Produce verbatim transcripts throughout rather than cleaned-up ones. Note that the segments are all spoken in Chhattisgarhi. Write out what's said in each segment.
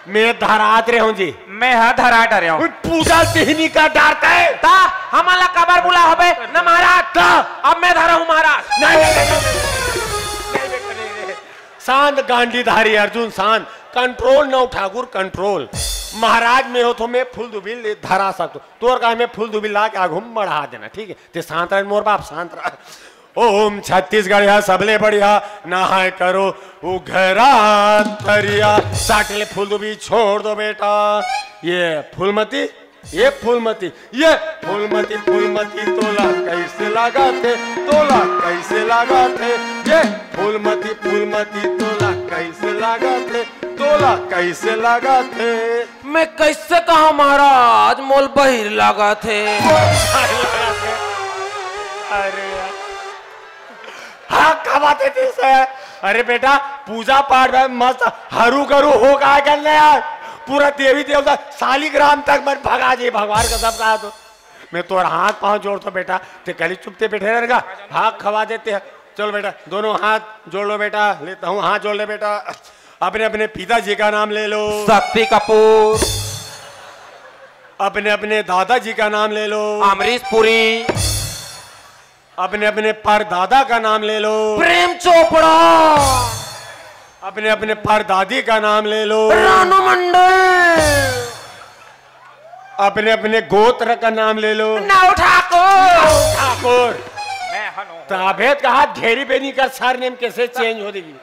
मैं धरात रहे हूँ जी। मैं हा धरा डरे हूँ। पूजा तिहनी का डरता है। ता हमन ला काबर बुला हबे न महाराज? ता अब मैं धरा हूँ महाराज। नहीं, नहीं, नहीं, नहीं, नहीं, नहीं, नहीं, नहीं। शांत गांडीधारी अर्जुन शांत। कंट्रोल नौ ठाकुर कंट्रोल। महाराज में हो तो मैं फूल दुबिल धरा सकतो। तोर का मैं फूल दुबिल ला के आगू मढ़ा देना, ठीक है? ते शांत रह मोर बाप, शांत रह। ओम छत्तीसगढ़िया सबले बढ़िया नहाए करो उघरा तरिया। साटले फूल दुबी छोड़ दो बेटा। ये फूलमती, ये फूलमती, ये फूलमती, फूलमती तोला कैसे लागा थे, तोला कैसे लागा थे, ये फूलमती, फूलमती तोला कैसे लागा थे, तोला कैसे लागा थे। मैं कैसे कहा महाराज, मोल बहिर लागा थे। अरे यार। हाँ, का बात है तेरे से? अरे बेटा, पूजा पाठ में मस्त हरू गरू हो गा करने यार। पूरा देवी देवता सालिग्राम तक मन भगा जी, भगवान का सब कहा तो। मैं तोर हाथ पाँव जोड़तो बेटा, ते कली चुपते बैठे रहेगा। हाँ, खवा देते हैं। चलो बेटा, दोनों हाथ जोड़ लो बेटा, लेता हूँ, हाथ जोड़ ले बेटा। अपने अपने पिताजी का नाम ले लो। शक्ति कपूर। अपने अपने दादाजी का नाम ले लो। अमरीश पुरी। अपने अपने परदादा का नाम ले लो। प्रेम चोपड़ा। अपने अपने परदादी का नाम ले लो। रानू मंडल। अपने अपने गोत्र का नाम ले लो। नौ ठाकुर। ठाकुर। मैं हनु। ताभेद का हाथ घेरी बेनी कर सरनेम कैसे चेंज हो देगी?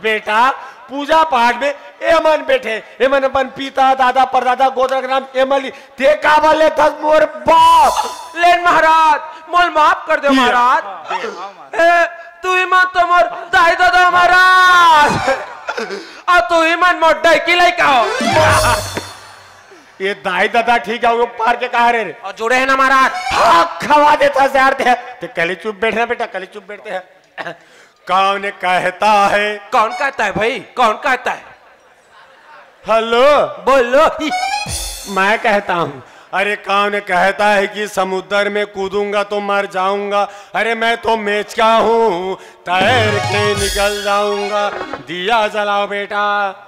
बेटा, पूजा पाठ में एमन बैठे, एमन अपन पिता, दादा, परदादा, गोत्र के नाम एमन ली। ते काबर लेथस मोर बाप? लेन महाराज, मोल माफ कर दे महाराज। ए, तू ही मन तो मोर दाई दादा महाराज। आ तू ही मन मोर डैकी लइका हो। ये दाई दादा ठीक है, वो पार के कहा रे? और जुड़े हैं ना महाराज। हाँ, खवा देता यार ते। ते कली चुप बैठना बेटा, कली चुप बैठते हैं। कौन कहता है? कौन कहता है भाई? कौन कहता है? हेलो। बोलो। मैं कहता हूँ। अरे कौन कहता है कि समुद्र में कूदूंगा तो मर जाऊंगा? अरे मैं तो मेचका हूँ, तैर के निकल जाऊंगा। दिया जलाओ बेटा।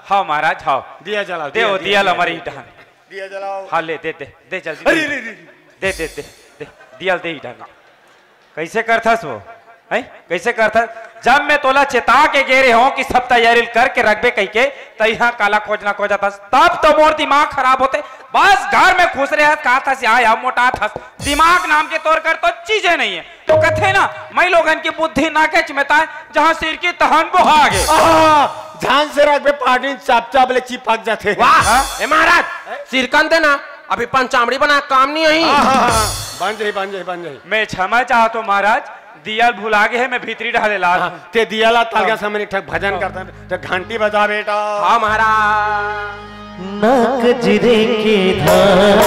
हाँ महाराज, हाँ। दिया जलाओ, दे दिया, वो दिया, दिया ला दिया, मरी दिया। ढान। दिया जलाओ। हाँ, ले, दे, दे, दे, जल्दी अरे, दे। अरे, अरे, अरे। दे, दे, दे, दे, दिया दे ही ढान। कैसे करथस वो? हैं? कैसे करथस? जब मैं तोला चेता के गे रहे हूँ कि सब तैयारी करके रखबे कहिके, त यहाँ काला खोजना खोजत हस। तब तो मोर दिमाग खराब होते। बस घर में खुश रहे हस, कहा था, "आय, अब मोटा था।" दिमाग नाम के तोर कर तो चीजें नहीं है। तो कथे ना, मैं लोगन की बुद्धि ना के चिमता है, जहाँ सिर की तहन बोहा गे। आहा, ध्यान से रखबे, पाटिन चाप चाप ले चिपक जाथे। वाह, हाँ? ए महाराज, सिरकन दे ना, अभी पंचामड़ी बना काम नहीं आई। हाँ, हाँ, हाँ, बन जाही, बन जाही, बन जाही। मैं क्षमा चाहत हूँ महाराज, दिया ल भुला गे हे, मैं भीतरी डाले लात हूँ। हाँ, ते दिया ला तलगा समन एक ठक भजन करता है, तो घंटी बजा बेटा। हाँ महाराज। ना कजरे के धार,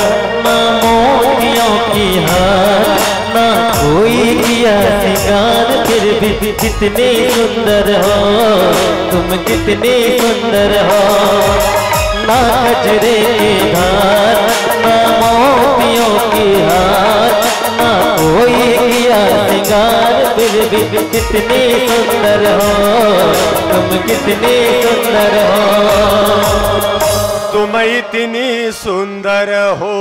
ना मोतियों की हार, ना कोई किया श्रृंगार, फिर भी कितने सुंदर हो तुम, कितने सुंदर हो। ना कजरे के धार, ना मोतियों की हार, ना कोई किया श्रृंगार, फिर भी कितने सुंदर हो तुम, कितने सुंदर हो। तुम इतनी सुंदर हो।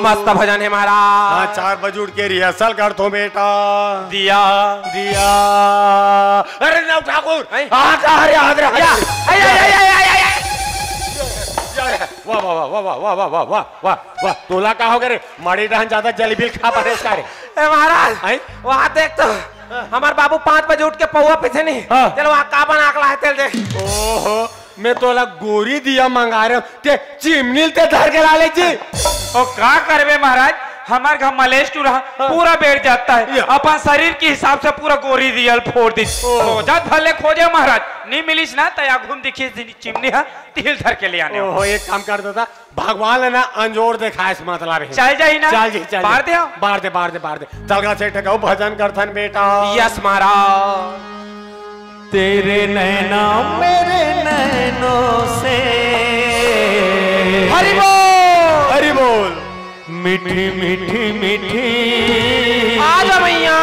मस्त भजन है महाराज। हाँ, चार बजे उठ के रिहर्सल करथो बेटा। दिया। दिया। अरे नव ठाकुर, हैं? आ जा, अरे, आ जा, या, अरे, या, या, या, या, या, या। या, या। वाह, वाह, वाह। तोला का हो गे रे? माड़ी डहन ज्यादा जलेबी खा परेस का रे? ए महाराज, हैं? वहाँ देख तो, हमार बाबू पाँच बजे उठ के पौवा पीथे नहीं। हाँ। चलो, वहाँ का बना के लाए, तेल दे। ओहो, मैं तोला गोरी दिया मंगा रहे हूँ, ते चिमनील ते धर के ला ले जी। ओ, का करबे महाराज, हमार घर मलेश टूरा हाँ। पूरा बैठ जाता है, या। अपन शरीर के हिसाब से पूरा गोरी दिया ल फोड़ दी। ओ। खोजत भले खोजे महाराज, नहीं मिलिस ना, तया घूम देखिए चिमनी है, तिल धर के ले आने। ओहो, एक काम कर दादा, भगवान ल ना अंजोर देखाए से मतलब है। चल जाही ना? चल जी, चल बार जी। दे आओ। बार दे, बार दे, बार दे। चल गा सेठ का भजन करथन बेटा। यस महाराज। तेरे नैना मेरे नैनों से। हरि बोल। हरि बोल। मीठी मीठी मीठी। आ जा भैया।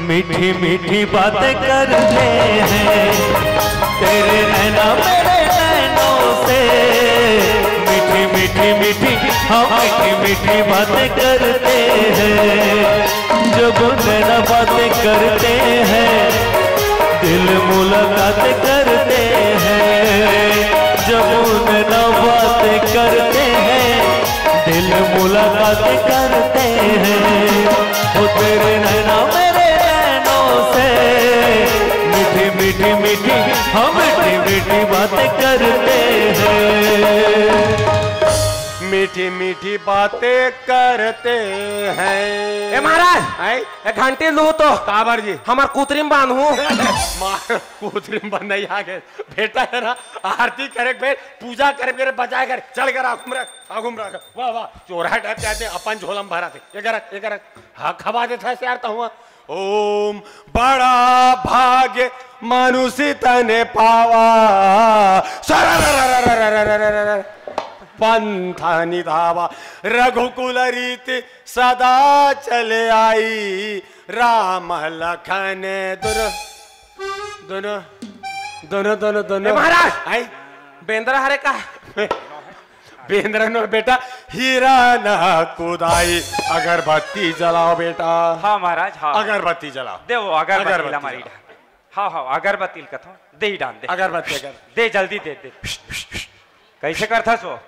मीठी मीठी बातें करते हैं, तेरे नैना मेरे नैनों से। मीठी मीठी, हम मीठी मीठी बातें करते हैं, जब नैना बातें करते हैं, दिल मुलाकात करते हैं, जब नैना बातें करते हैं, दिल मुलाकात करते हैं। वो तेरे नैना मेरे नैनों से मीठी मीठी मीठी, हम मीठी मीठी बातें करते हैं। मीठी मीठी बातें करते हैं। ए महाराज, हैं? ए घंटी लू तो। काबर जी? हमार कुतरी म बांधहूं। मार, कुतरी म बंधई आगे। बेटा है ना, आरती करे के बेर, पूजा करे के बेर बजाए करे। चल कर आगू म रख, आगू म रख। वाह, वाह, चोरहा टाइप के आते, अपन झोला म भरा थे। ये कर, ये कर। हाँ, खवा देता है यार, तो हुआ। ओम बड़ा भाग्य मनुष्य तन पावा, सर पंथ निधावा, रघुकुल रीति सदा चले आई, राम लखन दुर-, दोनों, दोनों, दोनों, ए दोनों। महाराज! आई? बेंदरा हरे का? बेंदरा नो बेटा, हीरा ना कुदाई, अगरबत्ती जलाओ बेटा। हाँ महाराज, हाँ। अगरबत्ती जलाओ। दे वो अगरबत्ती अगरबत्ती ला मारी जलाओ। डाल। हाँ, हाँ, अगरबत्ती ल कथो। दे ही डाल दे। अगरबत्ती, अगरबत्ती। दे, जल्दी दे, दे। कैसे करथस वो?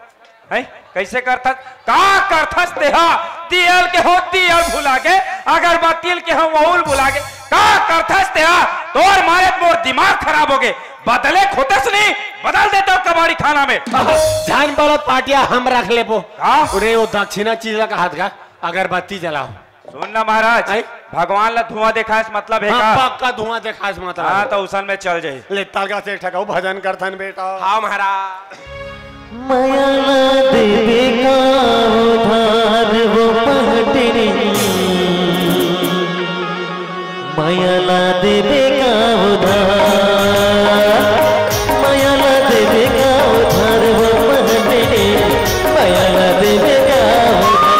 हैं? कैसे करथस? का करथस तेहा? तियल के हो, तियल भुला गे, अगरबत्ती के हो, वहुल भुला गे। का करथस तेहा? तोर मारे मोर दिमाग खराब हो गे। बदले खोतस नहीं, बदल देता हूँ कबाड़ी खाना में। झन बड़त पाटिया, हम रख लेबो। का? उरे वो दक्षिणा चीज ला कहत गा, अगरबत्ती जलाओ। सुन ना महाराज, आई? भगवान ला धुआं देखाए से मतलब है हाँ, का? पक्का धुआं देखाए से मतलब हाँ, है। तो उसन में चल जाई। ले, तलगा से एक ठका भजन करथन बेटा। हाँ महाराज। मया ला देबे का उधार वो पहटिनी, मया ला देबे का उधार, मया ला देबे का उधार वो पहटिनी, मया ला देबे का उधार।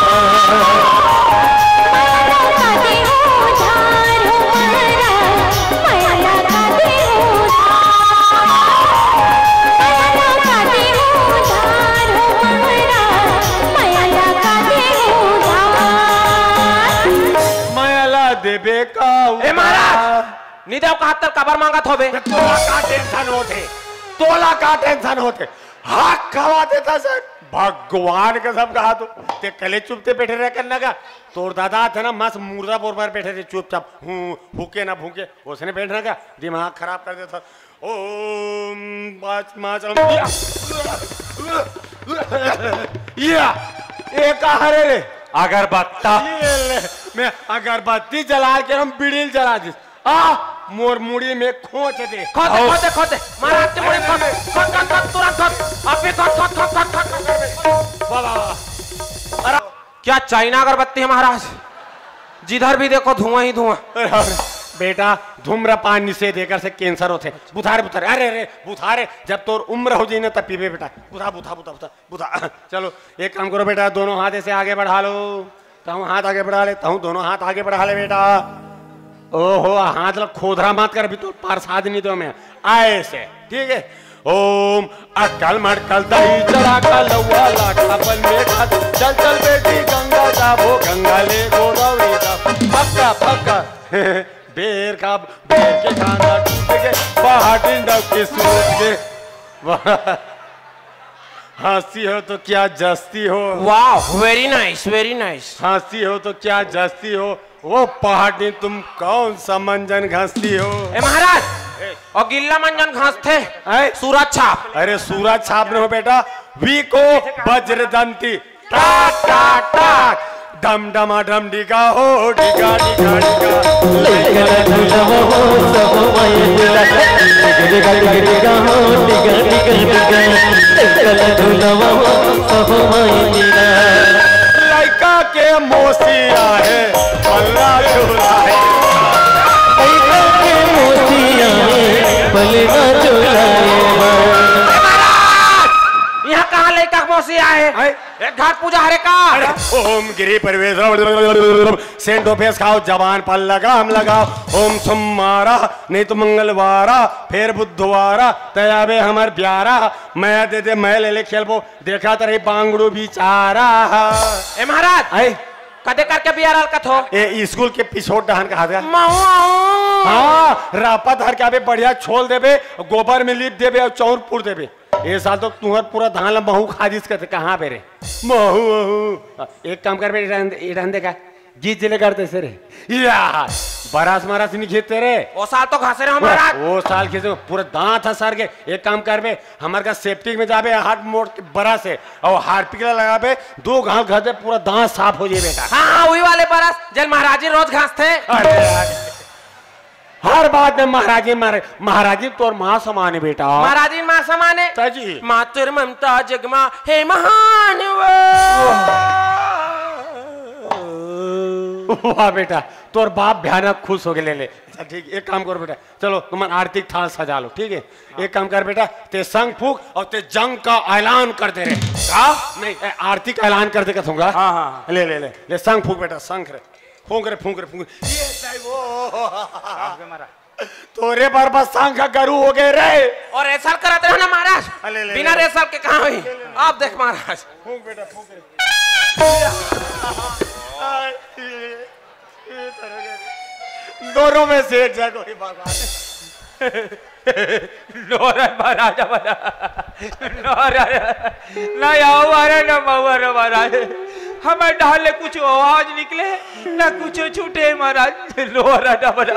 मया ला देबे का ए महाराज! उधार। निदेव कहा तर काबर मांगत होबे? तोला का टेंशन होथे? तोला का टेंशन होथे? हाथ खवा देता सर। भगवान कसम कहा तो। ते कले चुपते बैठे रह करना का? तोर दादा थे ना, मस्त मुर्दा बोर पर बैठे थे चुपचाप। हूँ, फूके ना फूके, उसने बैठना का? दिमाग खराब कर देता। ओम पाँच, पाँच, या, या, ये का हरे रे? अगरबत्ता। ये ले, मैं अगरबत्ती जला के हम बीड़ी जला दिस। आ, मोर मुड़ी में खोंच दे। खोंच दे, आओ। खोंच दे, खोंच दे। महाराज के मुड़ी खोंच, खोंच, खोंच, खोंच, तुरंत खोंच। अभी खोंच, खोंच, खोंच। वाह, वाह, वाह। अरे, क्या चाइना अगरबत्ती है महाराज? जिधर भी देखो धुआं ही धुआं। अरे, अरे, बेटा, धूम्रपान निषेध, एकर से कैंसर होथे। बुधारे, बुधारे, अरे, अरे, बुधारे, जब तोर उम्र हो जाई ना, तब पीबे बेटा। बुधा, बुधा, बुधा, बुधा, बुधा। चलो, एक काम करो बेटा, दोनों हाथ ऐसे आगे बढ़ा लो। तहूँ हाथ आगे बढ़ा ले, तहूँ दोनों हाथ आगे बढ़ा ले बेटा। ओहो, हाथ ला खोदरा मत कर, अभी तो प्रसाद नहीं दो मैं। ऐसे, ठीक है? ओम अक्कल मटकल दही चढ़ा का लौआ लाखा बन में खा। चल चल बेटी गंगा जाबो, गंगा ले गोदावरी जाबो। पक्का पक्का। बेर का, बेर के खाना टूट के, पहाड़ डब के सूरज के। वाह। हंसती हो तो क्या जस्ती हो? वाह, very nice, very nice। हंसती हो तो क्या जस्ती हो? वो पहाड़ी तुम कौन सा मंजन घसती हो? ए महाराज, ए। और गिल्ला मंजन घसथे? हैं? सूरज छाप। अरे सूरज छाप नहीं हो बेटा, वी को वज्रदंती। टाक, टाक, टाक। डम डमा डम डिगा हो, डिगा, डिगा, डिगा। लइका ला झुलावा हो, सब माई मिला। डिगा, डिगा, डिगा, डिगा हो, डिगा, डिगा, डिगा। लइका ला झुलावा हो, सब माई मिला। लइका के मोसी आहे, पल्ला झुलाए। लइका के मोसी आहे, पल्ला झुलाए। यहाँ का लइका के मौसी आए। आए। एक घाट पूजा हरे का? अरे, ओम गिरी प्रवेश, सेंट ऑफिस खाओ, जबान पर लगाम लगाओ, ओम सोमवारा, नहीं तो मंगलवारा, फिर बुधवारा, तयाबे हमर प्यारा, मैं दे दे, मैं ले ले खेलबो, देखा तरही बांगड़ू बिचारा। ए महाराज, आए। कदे करके बियार अलकत हो? ए, स्कूल के पिछोट डहन कहा दे। महू, महू। हाँ, रापा धर के आबे, बढ़िया छोल देबे, गोबर में लीप देबे और चौर पुर देबे। ए साल तो तुहर पूरा धान ला महू खा दिस कथे, कहाँ बे रे? महू, महू। एक काम कर बे, रहन दे, रहन दे का? गीत जिले करते से रे। या, बरस मरस नहीं खेते रे। ओ साल तो घासे रे हमारा। ओ साल खेते, पूरा दांत ह सर के। एक काम कर बे, हमर का सेप्टिक में जाबे, हाथ मोड़ के बरस है, और हार्पिक ला लगाबे, दो घाव घर दे, पूरा दांत साफ हो जाए बेटा। हाँ, हाँ, वही वाले बरस, जल महाराजी रोज घासथे। अरे यार, हर बात में महाराजी, महाराज, महाराजी तोर माँ समान है बेटा। महाराजी माँ समान है। ताजी। मातृ ममता जगमा हे महान वो। वाह बेटा, तोर बाप भयानक खुश हो गए। ले, ले। अच्छा, ठीक, एक काम करो बेटा, चलो, तुमन आरती के थाल सजा लो, ठीक है? एक काम कर बेटा, ते शंख फूंक और ते जंग का ऐलान कर दे रे। का? नहीं, ए, आरती का ऐलान कर दे, कहूंगा। हाँ, हाँ, हाँ। ले, ले, ले, ले, शंख फूंक बेटा, शंख रे, फूंक रे, फूंक रे, फूंक। ये सही वो। तोरे बर बस शंख गरु हो गए रे। और रेसल करत रहो ना महाराज। ले, ले, बिना ले। रेसल के कहाँ हुई? आप देख महाराज। फूंक बेटा, फूंक रे। दोनों में से एक जगह ही भगवान। नोहर महाराज, हमारा नोहर, ना आवारा ना मवारा महाराज। हमारे डाले कुछ आवाज निकले, ना कुछ छूटे महाराज। नोहर हमारा।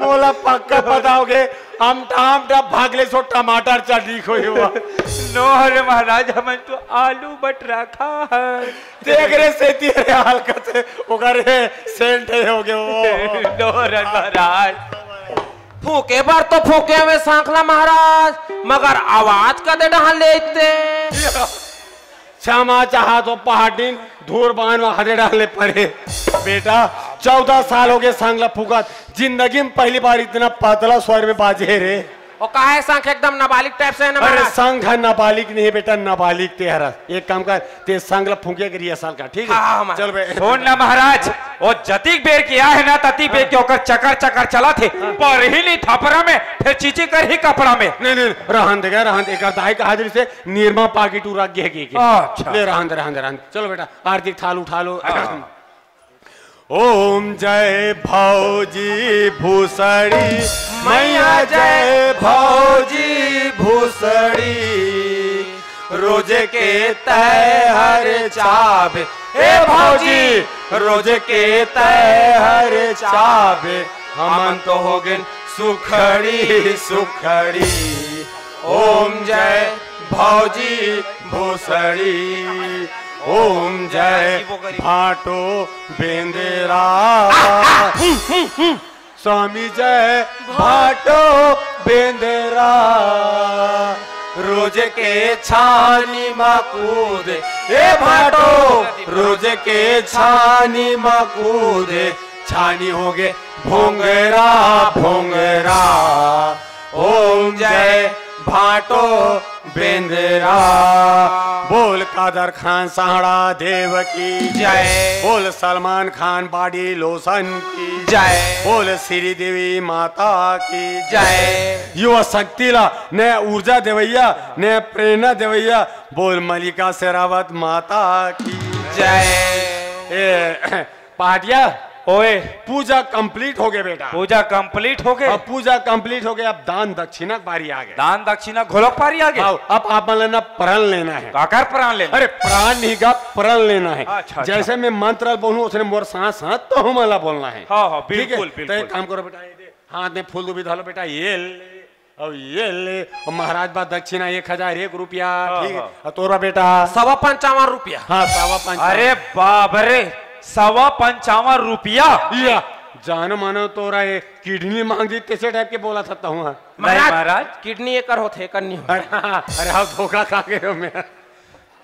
मोला पक्का बताओगे, हम टाम टाम भागले सो टमाटर चटनी खोई हुआ। नोहर महाराज, हम तो आलू बटरा खा है। देख रे सेती रे हाल कते, ओकर सेंट है हो गए वो। नोहर महाराज। फूके बर तो फूके हवे सांखला महाराज, मगर आवाज कदे डहान लेते। क्षमा चाहा तो पहाटिन धूर बान में हदे डाले परे। बेटा, चौदह साल हो गए सांखला फूकत, जिंदगी में पहली बार इतना पतला स्वर में बाजे रे। और काहे शंख एकदम नाबालिग टाइप से है ना अरे महाराज? शंख है नाबालिग नहीं बेटा, नाबालिग ते हरा। एक काम कर, ते संग ल फूंके के रिहर्सल कर, ठीक है? हाँ, हाँ, महाराज। चल बे। सुन ना महाराज, वो जतिक बेर के आए है ना, ततिक बेर के ओकर चकर चकर चला थे, पर ही नहीं थपरा में, फिर चीची कर ही कपड़ा में। नहीं, नहीं, रहन दे, रहन दे, एकर दाई कहा जरी से निरमा पाकिट उरक गे के, के। अच्छा। ले, रहन दे, रहन दे, रहन दे। चलो बेटा, आरती थाल उठा लो। हाँ। ओम जय भौजी भूसड़ी, मैया जय भौजी भूसड़ी। रोज के तय हर चाबे, ए भौजी, रोज के तय हर चाबे, हमन तो हो गए सुखड़ी सुखड़ी। ओम जय भौजी भूसड़ी, ओम जय भाटो बेंदेरा। स्वामी जय भाटो बेंदेरा। रोज के छानी मा कूद, ए भाटो, रोज के छानी मा कूद, छानी हो गे भोंगरा भोंगरा। ओम जय भाटो बेंदरा। बोल कादर खान सहाड़ा देव की जय। बोल सलमान खान बॉडी लोशन की जय। बोल श्री देवी माता की जय। युवा शक्ति ला नया ऊर्जा देवैया, नया प्रेरणा देवैया, बोल मलिका शेरावत माता की जय। ए, पाटिया, ओए। पूजा कंप्लीट हो गए बेटा। पूजा कंप्लीट हो गए? अब पूजा कंप्लीट हो गए, अब दान दक्षिणा के बारी आ गए। दान दक्षिणा घोलक पारी आ गए? आओ, अब आप मन ला ना प्रण लेना है। काकर प्रण लेना? अरे, प्राण नहीं का, प्रण लेना है। अच्छा, अच्छा। जैसे मैं मंत्र बोलूं, उसने मोर साथ साथ तो हम वाला बोलना है। हाँ, हाँ, ठीक है? बिल्कुल, तो एक बिल्कुल। काम करो बेटा, ये दे, हाथ में फूल गोभी धरो बेटा, ये ले। अब ये ले, अब महाराज बा दक्षिणा एक हजार एक रुपया, हाँ, ठीक है? हाँ। अब तोरा बेटा? सवा पंचावन रुपया। हाँ, सवा पंचावन। अरे बाप रे, सवा पंचावन रुपया? या, जानो मानो तोरा ये किडनी मांग दी, कैसे टाइप के बोला सकता हूँ, हाँ? नहीं महाराज, महाराज। किडनी एकर होथे, एकर नहीं होथे। अरे हाँ, अरे हाँ, धोखा खा गए हो मैं।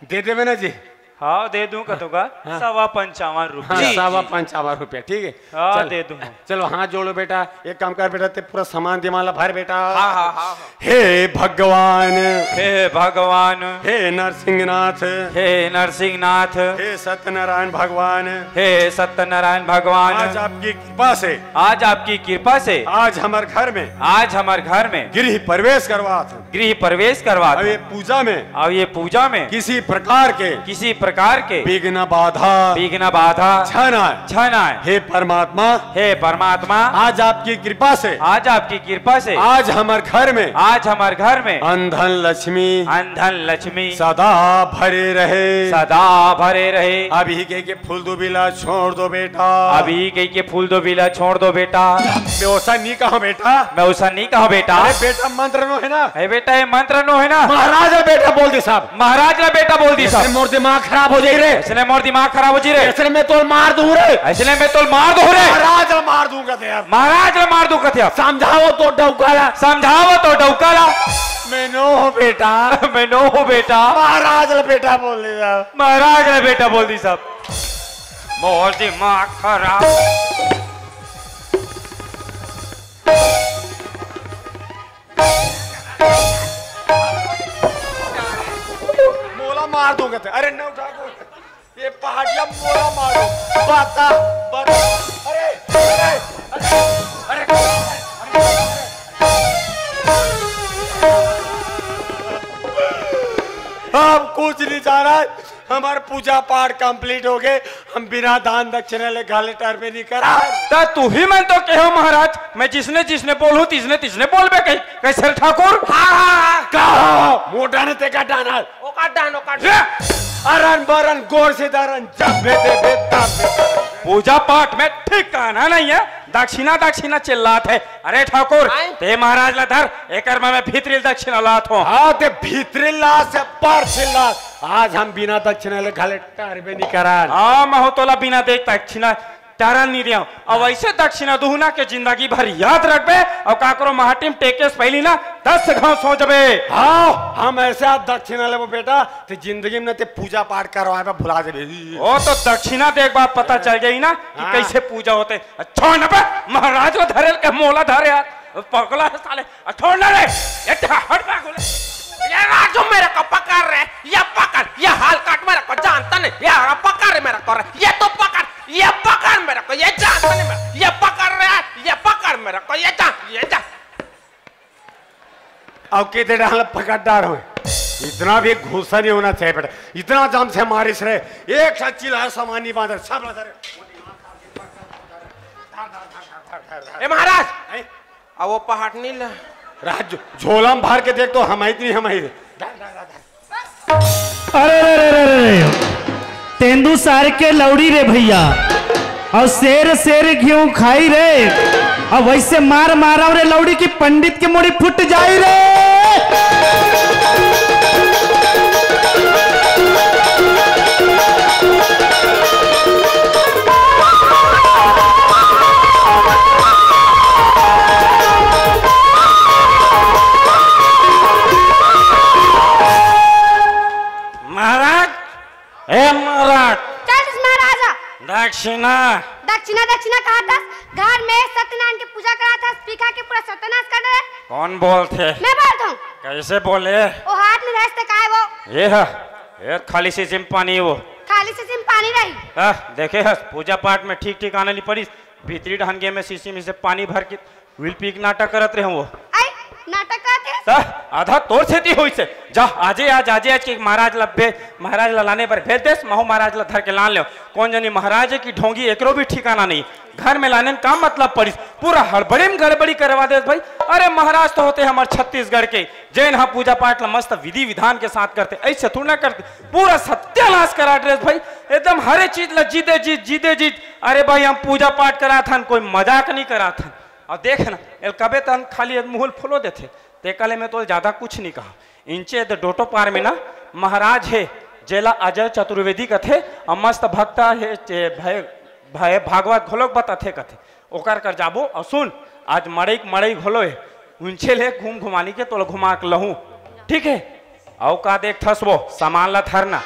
दे देवे ना जी। हाँ, दे दूं कतो का? हाँ। सवा पंचावन रुपया। हाँ, जी, सवा जी। पंचावन रुपया, ठीक है। हाँ, चल। दे दूं। चलो, हाथ जोड़ो बेटा, एक काम कर बेटा, ते पूरा सामान दीवान ला भर बेटा। हाँ, हाँ, हाँ, हाँ। हे भगवान, हे भगवान, हे नरसिंहनाथ, हे नरसिंहनाथ, हे सत्यनारायण भगवान, हे सत्यनारायण भगवान, आज आपकी कृपा से, आज आपकी कृपा से, आज हमर घर में, आज हमर घर में गृह प्रवेश करवात हन। गृह प्रवेश करवात हन। अब ये पूजा में, अब ये पूजा में किसी प्रकार के, किसी प्रकार के विघ्न बाधा, विघ्न बाधा झन आए। झन आए। हे परमात्मा, हे परमात्मा, आज आपकी कृपा से, आज आपकी कृपा से, आज हमर घर में, आज हमर घर में अन धन लक्ष्मी, अन धन लक्ष्मी सदा भरे रहे। सदा भरे रहे। अभी के, के फूल दुबिला छोड़ दो बेटा। अभी कही के फूल दुबिला छोड़ दो बेटा। मैं ओसा नहीं कहा बेटा। मैं ओसा नहीं कहा बेटा। अरे बेटा, मंत्र नो है ना। अरे बेटा, ये मंत्र नो है ना। महाराज ला बेटा बोल दी साहब। महाराज ला बेटा बोल दी साहब। इसने मोर दिमाग खराब हो जाई रे। इसने मोर दिमाग खराब हो जी रे। इसने मैं तोल मार दूं रे। इसने मैं तोल मार दूं रे। महाराज ला मार दूंगा थे यार। महाराज ला मार दूं कथे अब। समझाओ तो डौका ला। समझाओ तो डौका ला। मैं नो हूँ बेटा। मैं नो हूँ बेटा। महाराज ला बेटा बोल दी साहब। महाराज ला बेटा बोल दी साहब। मोर दिमाग खराब। मोला मार दूंगा ते। अरे नौ ठाकुर, ये पहाड़िया मोला मारो। बता, बता। अरे, अरे, अरे, अरे, अरे। हम कुछ नहीं जाना है। हमार पूजा पाठ complete हो गए, हम बिना दान दक्षिणा ले घाले टरबे नहीं करा। त तू ही मन तो कहो महाराज, मैं जिसने जिसने बोलूं तिसने तिसने बोलबे कही। कैसे रे ठाकुर? हाँ, हाँ, हाँ। का हो? मोटा ने ते का डाना? ओका डान, ओका डान। अरन बरन गोर से दरन जब भेदे भेद तब भेदे। पूजा पाठ में ठिकाना नहीं है, दक्षिणा दक्षिणा चिल्लात है। अरे ठाकुर, आय? ते महाराज ला धर, एकर में मैं भीतरी दक्षिणा लात हूँ। हाँ, ते भीतरी ला से पर चिल्लात। आज हम बिना दक्षिणा ले घाले टरबे नहीं करान। हाँ, महू तोला बिना देख दक्षिणा टरन नहीं दिया। अब ऐसे दक्षिणा दुहना के जिंदगी भर याद रखबे। और काकरो महाटिम टेकेस पहली ना दस घाव सो जबे। हाँ, हम ऐसे आज दक्षिणा लेबो बेटा, ते जिंदगी में ते पूजा पाठ करवाए बा भुला जबे। ओ तो दक्षिणा देख बाप पता चल जाई ना कि हाँ। कैसे पूजा होते। छोड़ ना बे, महाराज ला धरे के मोला धरे यार। पगला है साले। आ, छोड़ ना रे। ये ठा-, हट बे, गोले। ये राजू मेरे को पकड़ रे। ये पकड़। ये हाल काट मेरे को जानता नहीं। ये पकड़ मेरे को रे। ये तो पकड़। ये पकड़ मेरे को। ये जानता नहीं मैं। ये पकड़ रे। ये पकड़ मेरे को। ये जान, ये जान। अब कितने डाल पकड़ डार हो। इतना भी गुस्सा नहीं होना चाहिए बेटा। इतना जाम से मारिस रे। एक साथ चिल्ला सामान नहीं बांध रहे। सब लगा रहे। ए महाराज, हैं? अब वो पहाटनी ला। राज, झोला में भर के देख तो हम आई नहीं हम आई। अरे, अरे, अरे, अरे, अरे। तेंदू सार के लौड़ी रे भैया, और शेर शेर घिउ खाई रे, और वैसे मार मारा रे लौड़ी की पंडित के मुड़ी फुट जाई रे। महाराज, हे महाराज। चल इस महाराजा। दक्षिणा। दक्षिणा, दक्षिणा कहा था? घर में सत्यनारायण की पूजा करा था, पीखा के पूरा सत्यानाश कर दे। कौन बोलथे? मैं बोलता हूँ। कैसे बोले? वो हाथ में रहते काय वो? ये है, ये खाली शीशी में पानी वो। खाली शीशी में पानी रही। हाँ, देखे हस, पूजा पाठ में ठीक ठीक आने नहीं पड़ी। भीतरी ढान गए में शीशी में से पानी भर के विल पी के नाटक करत रहे वो। आई, नाटक करत रहे? त आधा तोर सेती होइस हे। जा, आजे आज, आजे आज के महाराज ला बे-, महाराज ला लाने बर भेज देस, महू महाराज ला धर के लान ले। कौन जनी महाराज हे कि ढोंगी, एकरो भी ठिकाना नहीं। घर में लाने में का मतलब पड़िस? पूरा हड़बड़ी में गड़बड़ी करवा देस भाई। अरे महाराज तो होते हमर छत्तीसगढ़ के, जेन ह पूजा पाठ ला मस्त विधि विधान के साथ करते, ऐसे थोड़ी ना करते। पूरा सत्यानाश करा देस भाई, एकदम हरे चीज ला जीदे जीत, जीदे जीत। अरे भाई हम पूजा पाठ करात हन, कोई मजाक नहीं करात हन। अउ देख ना, एला कबे तहन खाली मुँह ल फुलो देथे, तेकर ले मैं तोला जादा कुछ नइ कहँव। इंचे दे डोटो पार में ना महाराज हे, जेला अजय चतुर्वेदी कथे, अउ मस्त भक्त हे, चे-, भय, भय भागवत घलोक बताथे कथे, ओकर कर जाबो। अउ सुन, आज मड़ई के मड़ई घलो हे, उंचे ले घूम घुमानी के तोला घुमा के लहूँ, ठीक हे? अउ का देखथस वो, सामान ला धरना।